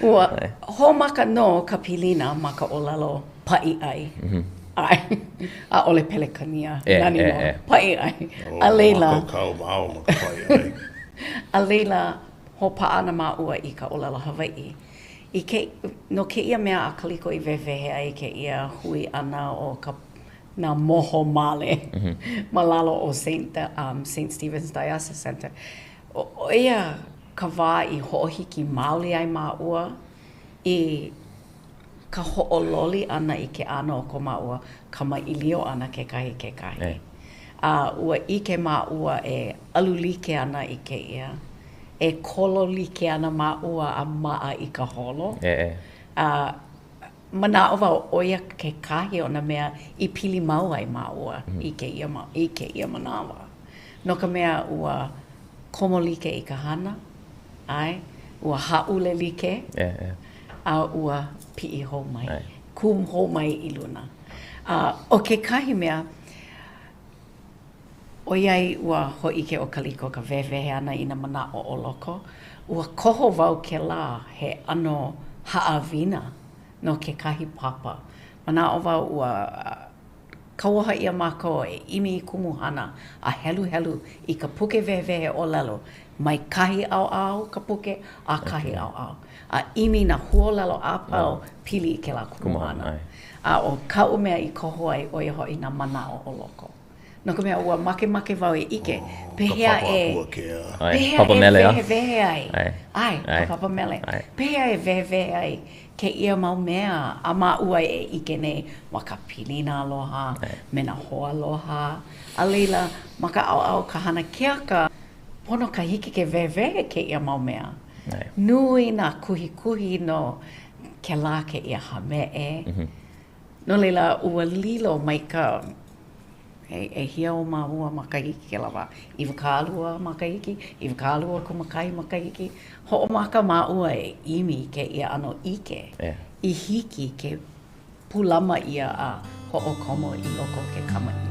Ua hoʻomaka nō ka pilina ma ka ʻōlelo paʻiʻai. ʻAe. ʻAʻole Pelekania. Nani nō. Paʻiʻai. A laila. Mākaukau māua ma ka paʻiʻai. A laila, hoʻopaʻa ana māua i ka ʻōlelo Hawaiʻi. I ke, no kēia mea a Kaliko i wehewehe ai kēia hui ʻana o ka nā moho male ma lalo o Saint, um, Saint Stephen's Diocesan Center. ʻO ia ka wā i hoʻohiki maoli ai māua i ka hoʻololi ʻana i ke ʻano o ko māua kamaʻilio ʻana kekahi i kekahi. A ua ʻike māua e alu like ana i kēia, e kolo like ana māua a maʻa i ka holo. A manaʻo wau ʻo ia kekahi o nā mea i pili mau ai māua i kēia i kēia manawa. No ka mea, ua komo like i ka hana, ʻae, ua hāʻule like, a ua piʻi hou mai, kū hou mai i luna. A ʻo kekahi mea, ʻoiai ua hōʻike ʻo Kaliko ka wehewehe ʻana i nā manaʻo o loko, ua koho wau kēlā he ʻano haʻawina no kekahi papa. Manaʻo wau ua kauoha ʻia mākou e ʻimi i kumuhana a heluhelu i ka puke wehewehe ʻōlelo mai kahi ʻaoʻao o ka puke a kahi ʻaoʻao, a ʻimi nā huaʻōlelo a pau pili i kēlā kumuhana. A ʻo kaʻu mea i koho ai, ʻo ia hoʻi nā manaʻo o loko. No ka mea, ua makemake wau e ʻike pehea e, pehea e wehewehe ai, ʻae, ka papa mele, pehea e wehewehe ai kēia mau mea a māua e ʻike nei ma ka pilina aloha me nā hoaaloha, a laila, ma ka ʻaoʻao ka hana keaka, pono ka hiki ke wehewehe kēia mau mea. Nui nā kuhikuhi no kēlā kēia hāmeʻe. No laila, ua lilo mai ka ʻehia o māua makahiki kēlā wā? 20 makahiki, 21 makahiki. Hoʻomaka māua e ʻimi i kēia ʻano ʻike i hiki ke pūlama ʻia a hoʻokomo i loko o ke kamaʻilio.